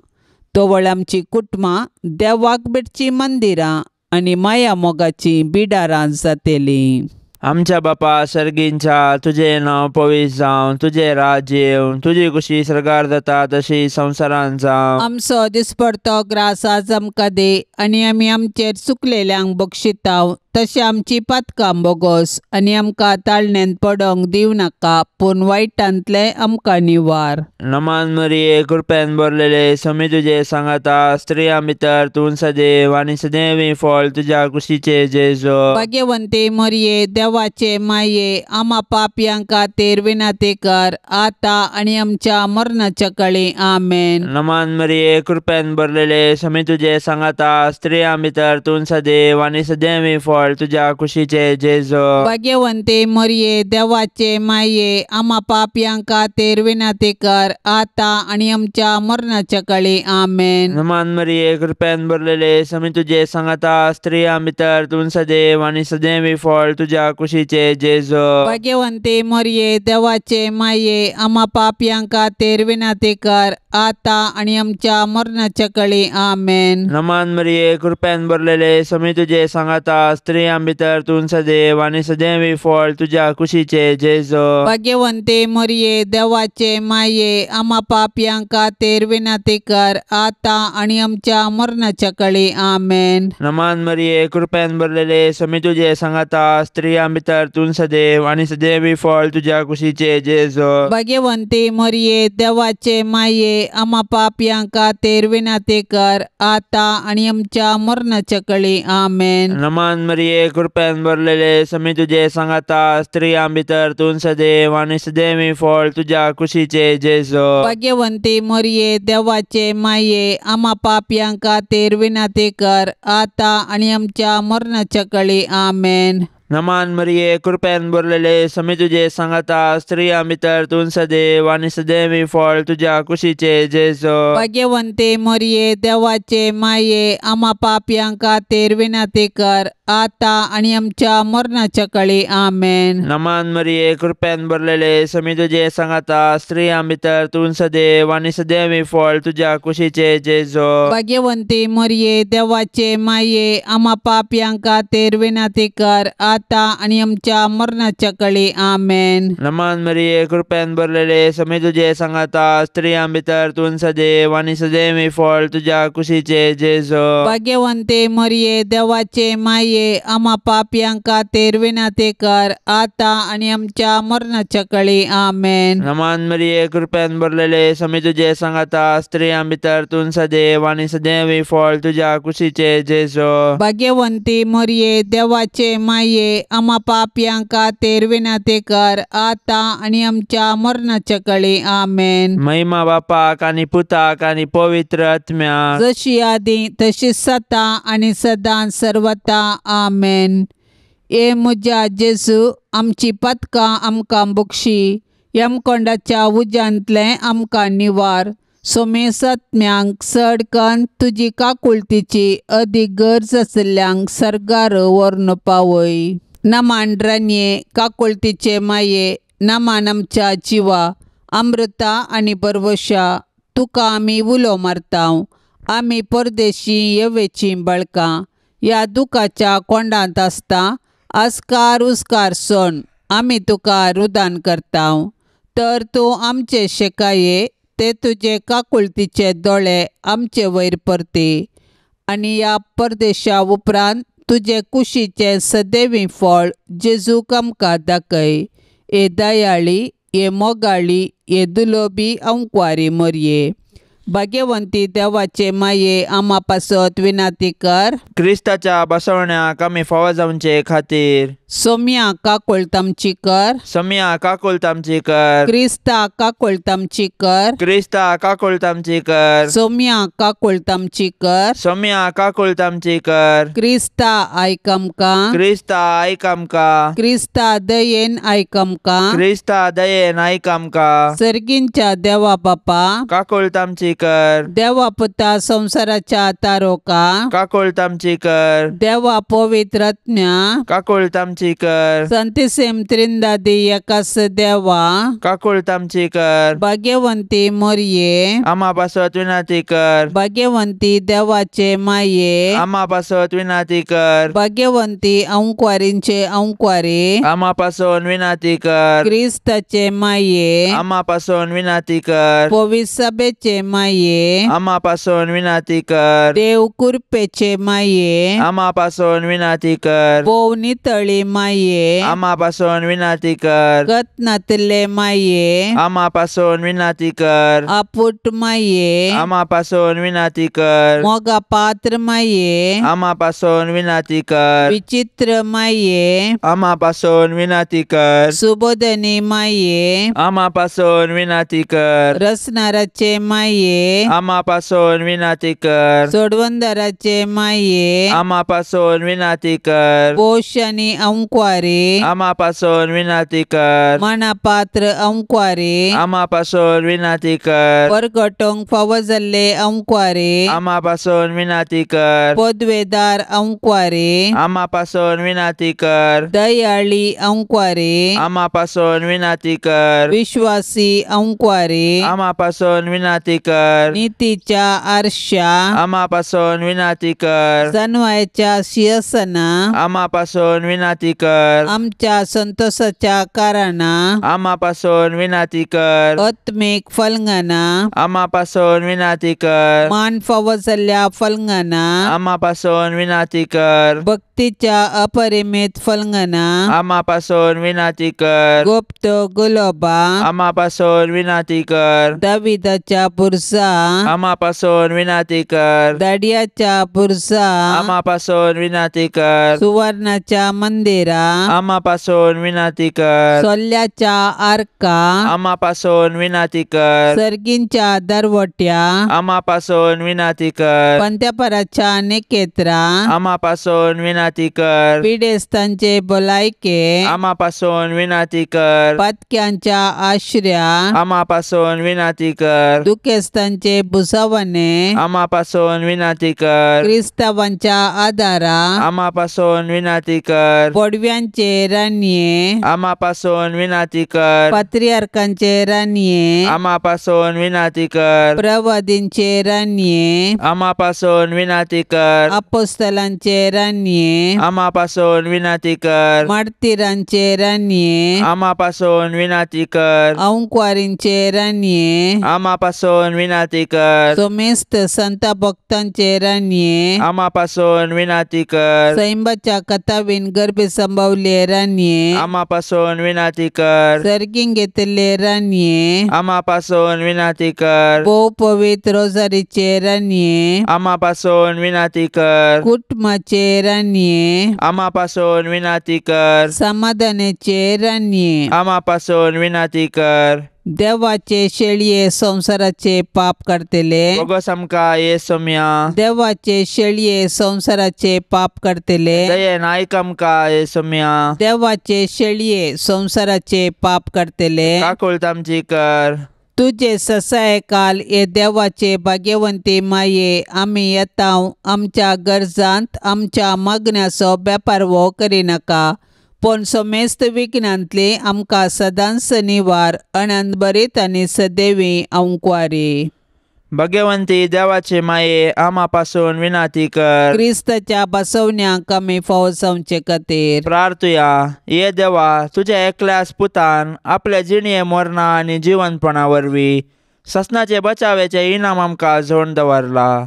S1: तवळ आमची कुटुंबां देवाक भेटचीं मंदिरां आनी माया मोगाचीं बिडारां जातलीं.
S2: आमच्या बापा सर्गींच्या तुजें नांव पवित्र जावं, तुजें राज्य येवं, तुजी खुशी सर्गार जाता तशी संवसारांत जावं.
S1: आमचो दिसपडतो ग्रास आज आमकां दी आनी आमी आमचेर चुकलेल्यांक बक्षिताव तशें आमची पातकां बोगोस आनी आमकां ताळण्यांत पडोंक दिवं नाका पूण वायटांतलें आमकां निवार.
S2: नमान मरिये कृपेन भरलेले स्वामी तुजे सांगाता, स्त्रियां भितर तूं सदैव आनी सदैवी फळ तुज्या कुशीचे जेजू.
S1: भाग्यवंती मरिये देवाचे माये आमा पापयां खातीर विनंती कर आतां आनी आमच्या मरणाच्या काळी. आमेन.
S2: नमान मरिये कृपेन भरलेले स्वामी तुजे सांगाता, स्त्रियां भितर तूं सदैव आनी सदैवी फळ तुज्या कुशीचे जेजू.
S1: भाग्यवंती मरिये देवाचे माये आमा पापयां खातीर विनंती कर आतां आनी आमच्या मरणाच्या काळी. आमेन.
S2: नमान मरिये कृपेन भरलेले स्वामी तुजे सांगाता, स्त्रियां भितर तूं सदैव आनी सदैवी फळ तुज्या कुशीचे जेजू.
S1: भाग्यवंती मरिये देवाचे माये आमा पापयां खातीर विनंती कर आतां आनी आमच्या मरणाच्या काळी. आमेन.
S2: नमान मरिये कृपेन भरलेले स्वामी तुजे सांगाता, स्त्रियां भितर तूं सदैव आनी सदैवी फळ तुज्या कुशीचे जेजू.
S1: भाग्यवंती मरिये देवाचे माये आमा पापयां खातीर विनंती कर आतां आनी आमच्या मरणाच्या काळी. आमेन.
S2: नमान मरिये कृपेन भरलेले स्वामी तुजे सांगाता, स्त्रियां भितर तूं सदैव आनी सदैवी फळ तुज्या कुशीचे जेजू.
S1: भाग्यवंती मरिये देवाचे माये आमा पापयां खातीर विनंती कर आतां आनी आमच्या मरणाच्या काळी. आमेन.
S2: नमान मरिये कृपेन भरलेले स्वामी तुजे सांगाता, स्त्रियां भितर तूं सदैव आनी सदैवी फळ तुज्या कुशीचे जेजू.
S1: भाग्यवंती मरिये देवाचे माये आमा पापयां खातीर विनंती कर आतां आनी आमच्या मरणाच्या काळी. आमेन.
S2: नमान मरिये कृपेन भरलेले स्वामी तुजे सांगाता, स्त्रियां भितर तूं सदैव आनी सदैवी फळ तुज्या कुशीचे जेजू.
S1: भाग्यवंती मरिये देवाचे माये आमा पापयां खातीर विनंती कर आतां आनी आमच्या मरणाच्या काळी. आमेन.
S2: नमान मरिये कृपेन भरलेले स्वामी तुजे सांगाता, स्त्रियां भितर तूं सदैव आनी सदैवी फळ तुज्या कुशीचे जेजू.
S1: भाग्यवंती मरिये देवाचे माये आमा पापयां खातीर विनंती कर आतां आनी आमच्या मरणाच्या काळी. आमेन.
S2: नमान मरिये कृपेन भरलेले स्वामी तुजे सांगाता, स्त्रियां भितर तूं सदैव आनी सदैवी फळ तुज्या कुशीचे जेजू.
S1: भाग्यवंती मरिये देवाचे माये आमा पापयां खातीर विनंती कर आतां आनी आमच्या मरणाच्या काळी. आमेन.
S2: नमान मरिये कृपेन भरलेले स्वामी तुजे सांगाता, स्त्रियां भितर तूं सदैव आनी सदैवी फळ तुज्या कुशीचे जेजू.
S1: भाग्यवंती मरिये देवाचे माये आमा पापयां खातीर विनंती कर आतां आनी आमच्या मरणाच्या काळी. आमेन.
S2: महिमा बापाक आनी पुताक आनी पवित्र आत्म्याक,
S1: जशी आदी तशी सता आनी सदां सर्वता. आमेन. ए म्हज्या जेजू आमची पातकां आमकां बक्षी, यमकोंडाच्या उज्यांतलें आमकां निवार, सोमेसत्म्यांक चड कन्न तुजी काकुळतीची अदीक गरज आशिल्ल्यांक सर्गार व्हरून पावय. नमान रानये काकुळतीचे माये, नमान आमच्या जिवा अमृता आनी बरवशा, तुका आमी उलो मारता. आमी परदेशी येवेचीं बाळकां ह्या दुखाच्या कोंडांत आसता आस्कार उस्कार सण आमी तुका रुदान करता. तर तूं आमचे शेकाये ते तुजे काकुळतीचे दोळे आमचे वयर परती आनी ह्या परदेशा उपरांत तुजे कुशीचें सदैवी फळ जेजूक आमकां दाखय. ए दयाळी, ए मोगाळी, ए दुलोबी अंकवारी मरये, भाग्यवंती देवाचे माये आमा पासत विनंती कर.
S2: क्रिस्ताच्या बसवण्याक आमी फावो जावचे खातीर
S1: सोम्या काकुळट आमची कर.
S2: सोम्या काकुळट आमची कर.
S1: क्रिस्ता काकुळट आमची कर.
S2: क्रिस्ता काकुळट आमची कर.
S1: सोम्या काकुळट आमची कर.
S2: सोम्या काकुळट आमची कर.
S1: क्रिस्ता आयक आमकां.
S2: क्रिस्ता आयक आमकां.
S1: क्रिस्ता दयेन आयक आमकां.
S2: क्रिस्ता दयेन आयक आमकां.
S1: सर्गींच्या देवा बापा
S2: काकुळट आमची आमची कर।
S1: देवा पुता संवसाराच्या तारोका
S2: काकुळट आमची कर।
S1: देवा पवित्र आत्म्या
S2: काकुळट आमची कर।
S1: संतिसेम त्रिंदादी एकास देवा
S2: काकुळट आमची कर।
S1: भाग्यवंती मोरये
S2: आमा पासत विनंती कर।
S1: भाग्यवंती देवाचे माये
S2: आमा पासत विनंती कर।
S1: भाग्यवंती अंकवारींचे अंकवारी
S2: आमा पासून विनंती कर।
S1: क्रिस्ताचे माये
S2: आमा पासून विनंती कर।
S1: पवित्र सभेचे माये
S2: आमा पासून विनंती कर।
S1: देव कृपेचे माये
S2: आमा पासून विनंती कर।
S1: भोव नितळी माये
S2: आमा पासून विनंती कर।
S1: गत नातिल्ले माये
S2: आमा पासून विनंती कर।
S1: आपुट माये
S2: आमा पासून विनंती कर।
S1: मोगा पात्र माये
S2: आमा पासून विनंती कर।
S1: विचित्र माये
S2: आमा पासून विनंती कर।
S1: सुबोधनी माये
S2: आमा पासून विनंती कर।
S1: रसनाराचे माये
S2: आमा पासून विनंती कर।
S1: सोडवंदराचे माये
S2: आमा पासून विनंती कर।
S1: पोश आनी अंकवारी
S2: आमा पासून विनंती कर।
S1: मनापात्र अंकवारी
S2: आमा पासून विनंती कर।
S1: परगटोंक फावो जाल्ले अंकवारी
S2: आमा पासून विनंती कर।
S1: पदवेदार अंकवारी
S2: आमा पासून विनंती कर।
S1: दयाळी अंकवारी
S2: आमा पासून विनंती कर।
S1: विश्वासी अंकवारी
S2: आमा पासून विनंती कर।
S1: नीतीच्या आरशा
S2: आमा पासून विनंती कर।
S1: जनवायच्या शिरसना
S2: आमा पासून विनंती कर।
S1: आमच्या संतोषाच्या कारणां
S2: आमा पासून विनंती कर।
S1: आत्मीक फलंगाना
S2: आमा पासून विनंती कर।
S1: मान फावो जाल्ल्या फलंगाना
S2: आमा पासून विनंती कर।
S1: भक्तीच्या अपरिमित फलंगाना
S2: आमा पासून विनंती कर।
S1: गुप्त गुलोबा
S2: आमा पासून विनंती कर।
S1: दाविदाच्या बुरसा
S2: आमा पासून विनंती कर।
S1: दाडियाच्या बुरसा
S2: आमा पासून विनंती कर।
S1: सुवर्णाच्या मंदिरा
S2: आमा पासून विनंती कर।
S1: सोल्याच्या आर्का
S2: आमा पासून विनंती कर।
S1: सर्गींच्या दरवट्या
S2: आमा पासून विनंती कर।
S1: पंत्यापराच्या निकेत्रा
S2: आमा पासून विनंती कर।
S1: पिडेस्तांचे भलायके
S2: आमा पासून विनंती कर।
S1: पातक्यांच्या आश्र्या
S2: आमा पासून विनंती कर।
S1: दुखेस्तांचे भुसावणे
S2: आमा पासून विनंती कर।
S1: क्रिस्तावांच्या आदारा
S2: आमा पासून विनंती कर।
S1: पडव्यांचे राणये
S2: आमा पासून विनंती कर।
S1: पात्रियार्कांचे राणये
S2: आमा पासून विनंती कर।
S1: प्रवादींचे राणये
S2: आमा पासून विनंती कर।
S1: अपोस्तलांचे राणये
S2: आमा पासून विनंती कर।
S1: मार्तीरांचे राणये
S2: आमा पासून विनंती कर।
S1: अंकवारींचे राणये
S2: आमा पासून विनंती कर।
S1: सोमेस्त संत भक्तांचे राणये
S2: आमा पासून विनंती कर।
S1: सैंबाच्या कथावीन गर्भे संभवले राणये
S2: आमा पासून विनंती कर।
S1: सर्गीं घेतिल्ले राणये
S2: आमा पासून विनंती कर।
S1: भोव पवित्र रोजारीचे राणये
S2: आमा पासून विनंती कर।
S1: कुटुंबाचे राणये
S2: आमा पासून विनंती कर।
S1: समाधानाचे राणये
S2: आमा पासून विनंती कर।
S1: देवाचे शेळये संवसाराचे पाप करतले
S2: बोगस आमकां ये सोम्या।
S1: देवाचे शेळये संवसाराचे पाप करतले
S2: दयेन आयक आमकां ये सोम्या।
S1: देवाचे शेळये संवसाराचे पाप करतले
S2: काकुळट आमची कर।
S1: तुजे ससाय काल हे देवाचे भाग्यवंती माये आमी येता आमच्या गरजांत आमच्या मागण्याचो बेपारवो करिनाका पूण समेस्त विघ्नांतली आमकां सदांच निवार अनंतभरीत आनी सदैवी अंकवारी।
S2: भगवंती देवाचे माये आमा पासून विनंती कर।
S1: क्रिस्ताच्या बसवण्याक आमी फावो जावचे खातीर
S2: प्रार्थुया। ये देवा, तुझ्या एकल्याच पुतान आपल्या जिणये मरणा आनी जिवनपणा वरवीं ससनाचे बचावेचे इनाम आमकां जोडून दवरला।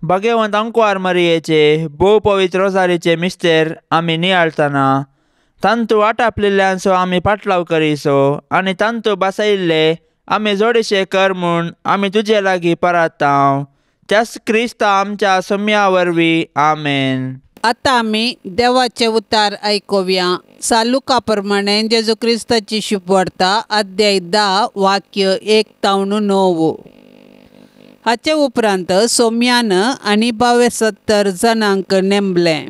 S2: भगवंत अंकवार मरियेचे भोव पवित्र रोजारीचे मिस्तेर आमी नियाळतना तांतू आटापलेल्यांचो आमी पाटलाव करीसो आनी तांतू बसयिल्ले आमी जोडीशे कर म्हूण आमी तुजे लागीं परातांव त्याच क्रिस्ता आमच्या सम्या वरवीं आमेन।
S1: आतां आमी देवाचे उतार आयकुया। सालुका प्रमाणे जेजू क्रिस्ताची शुभवार्ता अध्याय 10 वाक्य 1 तावन 9। हाचे उपरांत सोम्यान आनी 72 जाणांक नेमलें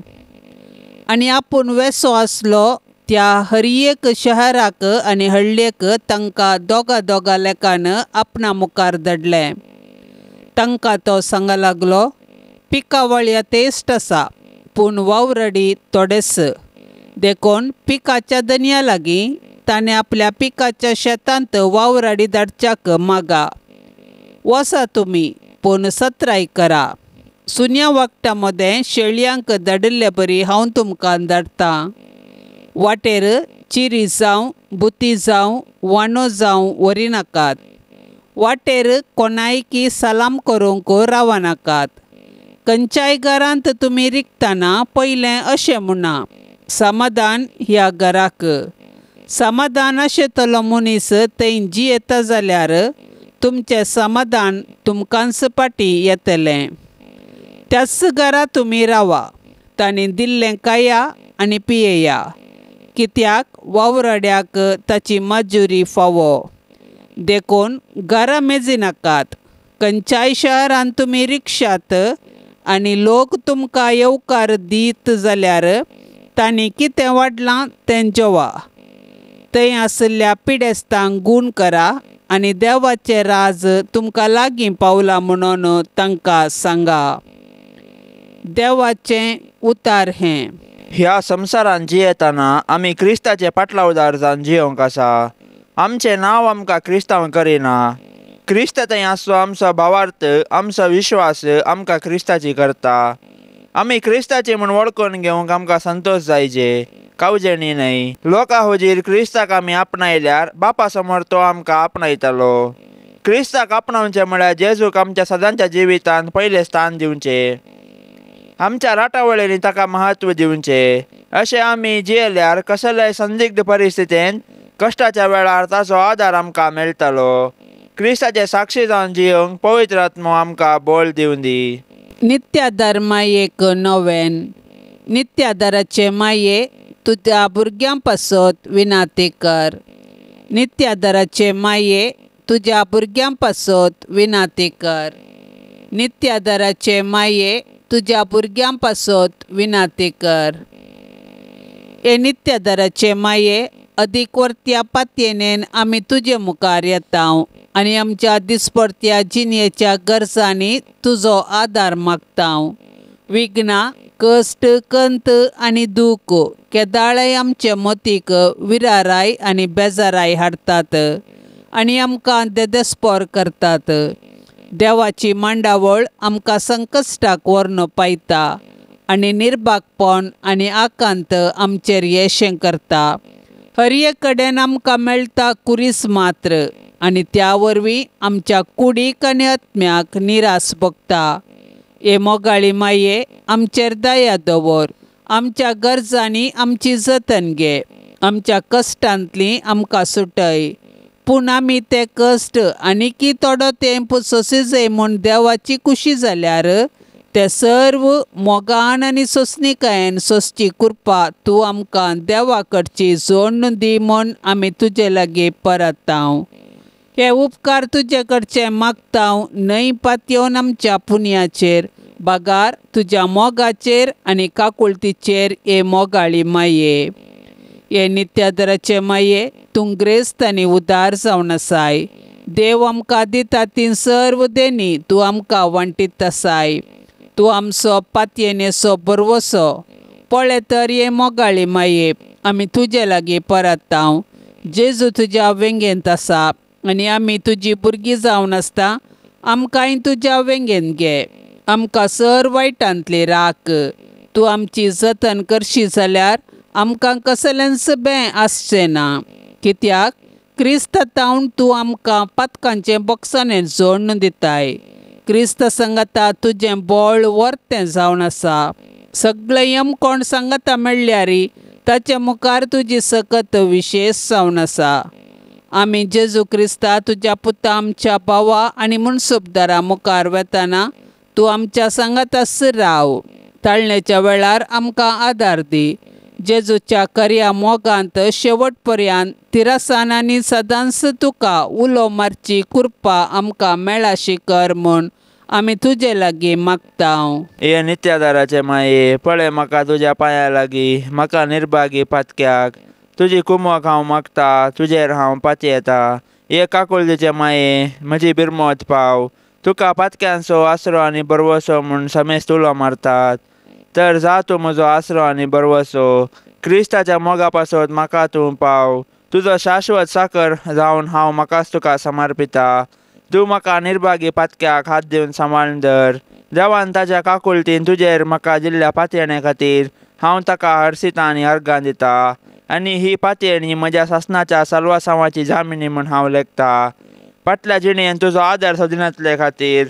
S1: आनी आपूण वेसो आसलो त्या हर एक शहराक आनी हळ्ळेक तांकां दोगा दोगा लेखान आपणा मुखार धाडलें। तांकां तो सांगा लागलो, पिकावळया तेस्ट आसा पूण वावरडी थोडेच. देखून पिकाच्या दनया लागीं ताणें आपल्या पिकाच्या शेतांत वावराडी धाडच्याक मागा. वसा तुमी पूण सत्राय करा. सुन्या वागटा मदें शेळयांक धाडिल्ले बरी हांव तुमकां धाडटां. वाटेर चिरी जावं बुती जावं वाणो जावं व्हरिनाकात. वाटेर कोणायकी सलाम करूंक रावनाकात. खंयच्याय घरांत तुमी रिगतना पयलें अशें म्हणा, समाधान ह्या घराक. समाधान आशिल्लो मनीस थंय जियेता जाल्यार तुमचें समाधान तुमकांच फाटीं येतलें. त्याच घरा तुमी रावा, तांणी दिल्लें खाया आनी पियेया, कित्याक वावराड्याक ताची मजुरी फावो. देखून घरां मेजिनाकात. खंयच्याय शहरांत तुमी रिक्षात आनी लोक तुमकां येवकार दीत जाल्यार तांणी कितें वाडलां तें जेवा. थंय आशिल्ल्या पिडेस्तांक गूण करा आनी देवाचें राज तुमकां लागीं पावलां म्हणून तांकां सांगा. देवाचें उतार हें.
S2: ह्या संवसारांत जियेतना आमी क्रिस्ताचे पाटलावदार जावन जियोंक आसा. आमचें नांव आमकां क्रिस्तांव करिना. क्रिस्त थंय आसचो आमचो भावार्थ, आमचो विश्वास आमकां क्रिस्ताची करता. आमी क्रिस्ताची म्हूण वळखून घेवंक आमकां संतोश जायचे, कावजेणी न्हय. लोकां हुजीर क्रिस्ताक आमी आपणायल्यार बापा समोर तो आमकां आपणायतलो. क्रिस्ताक आपणावचें म्हळ्यार जेजूक आमच्या सदांच्या जिवितांत पयलें स्थान दिवचें, आमच्या राटावळींनी ताका म्हत्व दिवचें. अशें आमी जियेल्यार कसल्याय संदिग्ध परिस्थितींत कश्टाच्या वेळार ताचो आदार आमकां मेळटलो. क्रिस्ताचे साक्षी जावन जियोंक पवित्र आत्मो आमकां बळ दिवं दी.
S1: नित्यादार मायेक नोवेन. नित्यादाराचे माये तुज्या भुरग्यां पासत विनाती कर. नित्यादाराचे माये तुज्या भुरग्यां पासत विनाती कर. नित्यादाराचे माये तुज्या भुरग्यां पासत विनाती कर. हे नित्यादाराचे माये अदीक वर्त्या पातयेनेन आमी तुजे मुखार येता आनी आमच्या दिसपडत्या जिणेच्या गरजांनी तुजो आदार मागता. विघ्नां, कश्ट, कंत आनी दूख केदाळय आमचे मतीक विराराय आनी बेजाराय हाडटात आनी आमकां देदेस्पोर करतात. देवाची मांडावळ आमकां संकश्टाक व्हरून पायता आनी निर्भागपण आनी आकांत आमचेर येशें करता. हर एक कडेन आमकां मेळटा कुरीस मात्र आनी त्या वरवीं आमच्या कुडीक आनी आत्म्याक निरास भोगता. हे मोगाळी माये आमचेर दया दवर. आमच्या गरजांनी आमची जतन घे. आमच्या कश्टांतली आमकां सुटय. पूण आमी ते कश्ट आनीकी थोडो तेंप सोंसी म्हूण देवाची खुशी जाल्यार ते सर्व मोगान आनी सोंसणीकायेन सोंसची कृपा तूं आमकां देवा कडची जोडून दी म्हूण आमी तुजे लागीं परतां. हे उपकार तुजे कडचे मागता न्हय पातयेवन आमच्या पुण्याचेर, बगार तुज्या मोगाचेर आनी काकुळतीचेर. हे मोगाळी माये, हे नित्यादराचे माये, तूं ग्रेस्त आनी उदार जावन आसाय. देव आमकां दिता ती सर्व देणी तूं आमकां वांटीत आसाय. तूं आमचो पातयेनेचो भरवसो. पळय तर हे मोगाळी माये, आमी तुजे लागीं परतां. जेजू तुज्या वेंगेंत आसा आनी आमी तुजी भुरगीं जावन आसता. आमकांय तुज्या वेंगेंत घे. आमकां सर वायटांतली राख. तूं आमची जतन करशी जाल्यार आमकां कसलेंच बें आसचें ना. कित्याक क्रिस्त तावन तूं आमकां पातकांचें बोक्साणें जोडून दिताय. क्रिस्त सांगाता तुजें बळ वर्तें जावन आसा. सगळें यमकोण सांगाता मेळ्ळ्यार ताचे मुखार तुजी सकत विशेश जावन आसा. आमी जेजू क्रिस्ता तुज्या पुता आमच्या भावा आनी मनसुबदारा मुखार वेतना तूं आमच्या सांगाताच राव. ताळण्याच्या वेळार आमकां आदार दी. जेजूच्या खऱ्या मोगांत शेवट पर्यंत तिरसान आनी सदांच तुका उलो मारची कृपा आमकां मेळाशी कर म्हूण आमी तुजे लागीं मागता.
S2: हे नित्यादाराचे माये, पळय म्हाका तुज्या पांया लागीं, म्हाका निर्भागी पातक्याक. तुजी कुमक हांव मागता, तुजेर हांव पातयेता. हे काकुळतीचे माये, म्हजी बिरमत पाव. तुका पातक्यांचो आसरो आनी बरवसो म्हूण समेस्त उलो मारतात। तर जा तूं म्हजो आसरो आनी बरवसो, क्रिस्ताच्या मोगा पासत म्हाका तूं पाव। तुजो शाश्वत साकर जावन हांव म्हाकाच तुका समर्पिता। तूं म्हाका निर्भागी पातक्याक हात दिवन सांबाळून धर। देवान ताज्या काकुळतीन तुजेर म्हाका दिल्ल्या पातयेणे खातीर हांव ताका हर्सिता आनी अर्गां दिता आनी ही पातयेणी म्हज्या सासणाच्या साल्वासांवाची जामिनी म्हूण हांव लेखता। फाटल्या जिणेन तुजो आदार सोदिनातले खातीर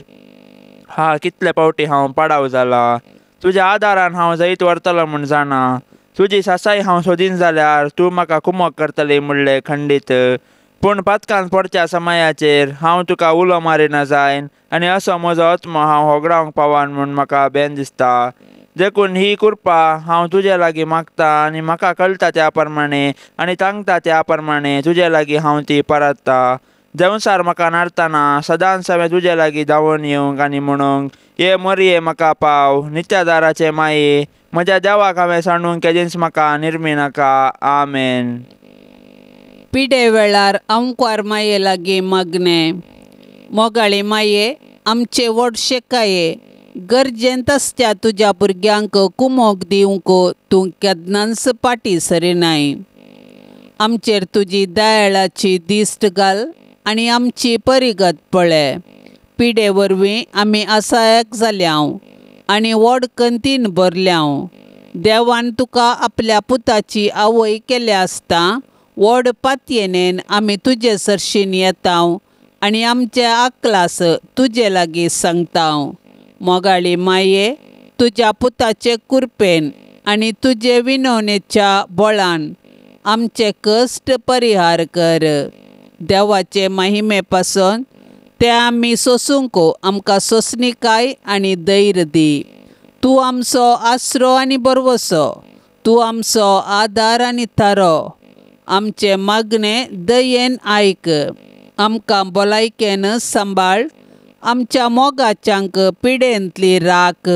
S2: हा कितले पावटी हांव पाडाव जाला। तुज्या आदारान हांव जैत व्हरतलो म्हूण जाणा। तुजी सासाय हांव सोदीन जाल्यार तूं म्हाका कुमक करतली म्हणलें खंडीत। पूण पातकान पडच्या समायाचेर हांव तुका उलो मारिना जायन आनी असो म्हजो आत्मो हांव होगडावंक पावान म्हूण म्हाका बेन दिसता। देखून ही कृपा हांव तुजे लागीं मागता आनी म्हाका कळटा त्या प्रमाणे आनी तांकता त्या प्रमाणे तुजे लागीं हांव ती परतता। देंवसार म्हाका नाडतना सदांच हांवें तुजे लागीं धांवून येवंक आनी म्हणूंक ये मरये म्हाका पाव। नित्यादाराचे माये म्हज्या देवाक हांवें सांडूंक केदींच म्हाका निर्मी नाका। आमेन।
S1: पिडे वेळार आमकार माये लागीं मागणें। मोगाळी माये, आमचे व्हड शेकाये, गरजेंत आसच्या तुज्या भुरग्यांक कुमोक दिवंक तूं केन्नाच फाटीं सरिनाय। आमचेर तुजी दयाळाची दिश्ट घाल आनी आमची परिगत पळय। पिडे वरवीं आमी असायक जाल्यांव आनी व्हड कंतीन भरल्यांव। देवान तुका आपल्या पुताची आवय केल्या आसता व्हड पातयेनेन आमी तुजे सरशीन येताव आनी आमचे आकलास तुजे लागीं सांगताव। मोगाळी माये, तुज्या पुताचे कुरपेन आनी तुजे विनवणेच्या बळान आमचे कश्ट परिहार कर। देवाचे महिमे पासून ते आमी सोसूंक आमकां सोंसणीकाय आनी धैर्य दी। तूं आमचो आसरो आनी बरवसो, तूं आमचो आदार आनी थारो। आमचे मागणें दयेन आयक, आमकां भलायकेन सांबाळ, आमच्या मोगाच्यांक पिडेंतली राख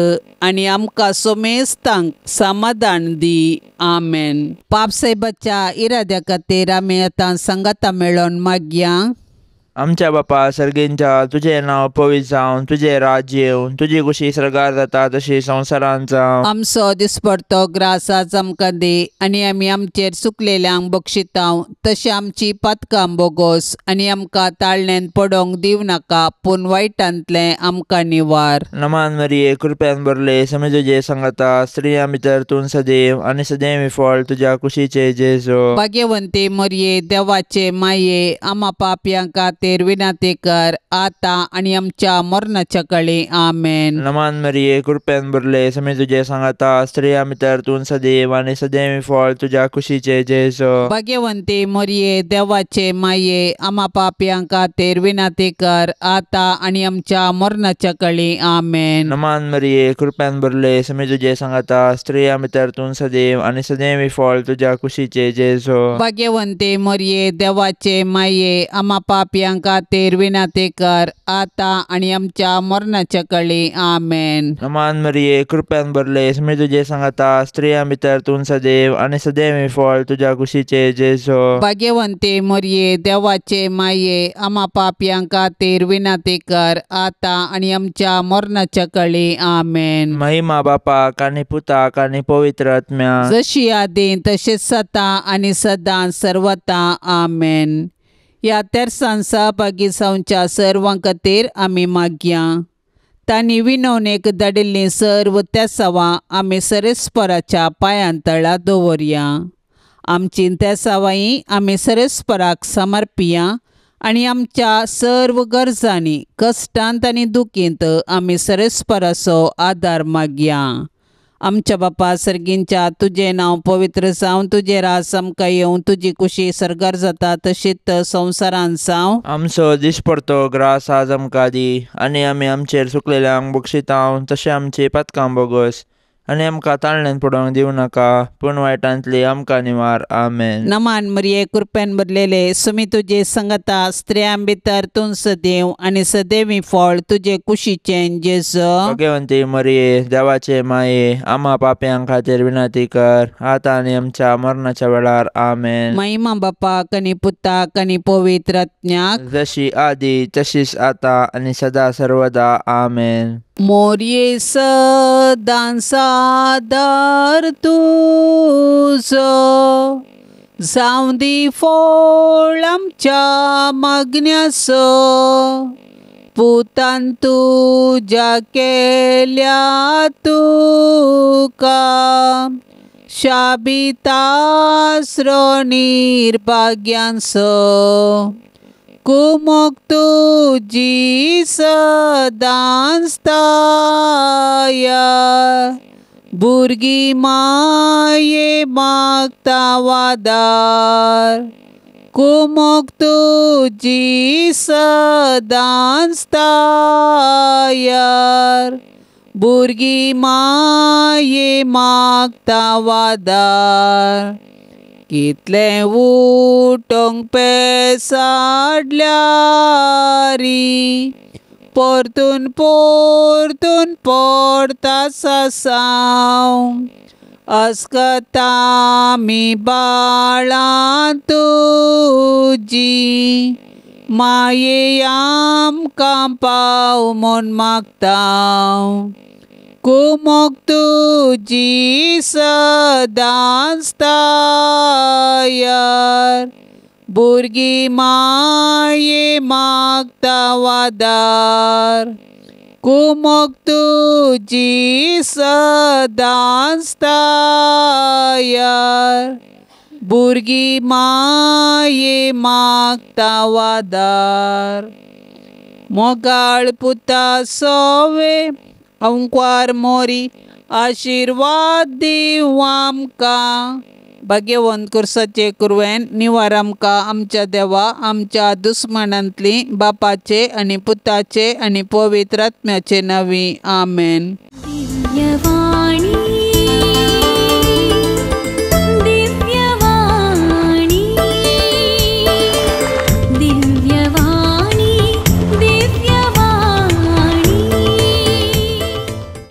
S1: आनी आमकां सोमेस्तांक समाधान दी। आमेन। पापसाहेबाच्या इराद्या खातीर आमी आतां सांगाता मेळोवन मागया।
S2: आमच्या बापा सर्गींच्या, तुजें नांव पवित्र जावं, तुजें राज्य येवं, तुजी खुशी सर्गार जाता तशी संवसारांत जावं।
S1: आमचो दिसपडतो ग्रास आज आमकां दी आनी आमी आमचेर चुकलेल्यांक बक्षितांव तशें आमची पातकां बोगोस आनी आमकां ताळणेन पडोवंक दिवं नाका, पूण वायटांतलें आमकां निवार।
S2: नमान मरिये, कृपेन भरले, समे तुजे सांगाता, स्त्रियां भितर तूं सदैव आनी सदैव फळ तुज्या कुशीचे जेजू।
S1: भाग्यवंती मरिये, देवाचे माये, आमा पापयां खातीर विनंती कर आता आनी आमच्या मरणाच्या काळी। आमेन।
S2: नमान मरिये, कृपेन भरले, समे तुजे सांगाता, स्त्रियां भितर तूं सदैव आनी सदैव फळ तुज्या कुशीचे जेजू।
S1: भाग्यवंती मरिये, देवाचे माये, आमा पापयां खातीर विनंती कर आता आनी आमच्या मरणाच्या काळी। आमेन।
S2: नमान मरिये, कृपेन भरले, समे तुजे सांगाता, स्त्रियां भितर तूं सदैव आनी सदैव फळ तुज्या कुशीचे जेजू।
S1: भाग्यवंती मरिये, देवाचे माये, आमा पापयां खातीर विनंती कर आता आनी आमच्या मरणाच्या काळी। आमेन।
S2: नमान मरिये, कृपेन भरले, समे तुजे सांगाता, स्त्रियां भितर तूं सदैव आनी सदैव फळ तुज्या कुशीचे जेजू।
S1: भाग्यवंती मरिये, देवाचे माये, आमा पापयां खातीर विनंती कर आता आनी आमच्या मरणाच्या काळी। आमेन।
S2: महिमा बापाक आनी पुताक आनी पवित्र आत्म्याक,
S1: जशी आदीं तशीच सदां आनी सदां सर्वता। आमेन। ह्या तेरसान सहभागी जावच्या सर्वां खातीर आमी मागया। तांणी विनवणेक धाडिल्लीं सर्व तेसावां आमी सरेस्पराच्या पांयां तळा दवरया। आमची तेसावांय आमी सरेस्पराक समर्पिया आनी आमच्या सर्व गरजांनी, कश्टांत आनी दुखींत आमी सरेस्पराचो आदार मागया। आमच्या बापा सर्गींच्या, तुजें नांव पवित्र जावं, तुजें राज आमकां येवं, तुजी कुशी सर्गार जाता तशीच संवसारांत जावं।
S2: आमचो दिसपडतो ग्रास आज आमकां दी आनी आमी आमचेर चुकलेल्यांक बक्षितांव तशें आमची पातकां बोगस आनी आमकां ताळण्यान पडोवंक दिवं नाका, पूण वायटांतली आमकां निवार. आमेन.
S1: नमान मरिये, कृपेन भरलेले, सुमी तुजे संगता, स्त्रियां भितर तूं सदैव आनी सदैवी फळ तुजे कुशीचें जेजू.
S2: भगवंती मरिये, देवाचे माये, आमा पापयां खातीर विनंती कर, आतां आनी आमच्या मरणाच्या वेळार. आमेन.
S1: महिमा बापाक आनी पुताक आनी पवित्र आत्म्याक,
S2: जशी आदी तशीच आतां आनी सदा सर्वदा. आमेन.
S1: मोरये सदां सादर तुजो, जावं दी फळ आमच्या मागण्याचो, पुतान तुज्या केल्या तुका, शाबितास्रो निर्भाग्यांचो, कुमोक तुजी सदांच ताया, भुरगीं माये मागता वादार, कुमोक तुजी सदांच तायार, भुरगीं माये मागता वादार. कितलें उठोंक पेसाडल्यारी, परतून परतून पडटा सासांव, अस्कता आमी बाळां तुजी, माये आमकां पाव म्हूण मागता. कुमोक तुजी सदांच तायार, भुरगीं माये मागता वादार, कुमोक तुजी सदांच तायार, भुरगीं माये मागता वादार. मोगाळ पुता सोवे अंकवार मोरी, आशिर्वाद दिवं आमकां, भाग्यवंत कुर्साचे कुरवेन निवार आमकां आमच्या देवा, आमच्या दुस्मनांतली, बापाचे आनी पुताचे आनी पवित्र आत्म्याचे नांवी. आमेन.
S3: दिव्यवाणी.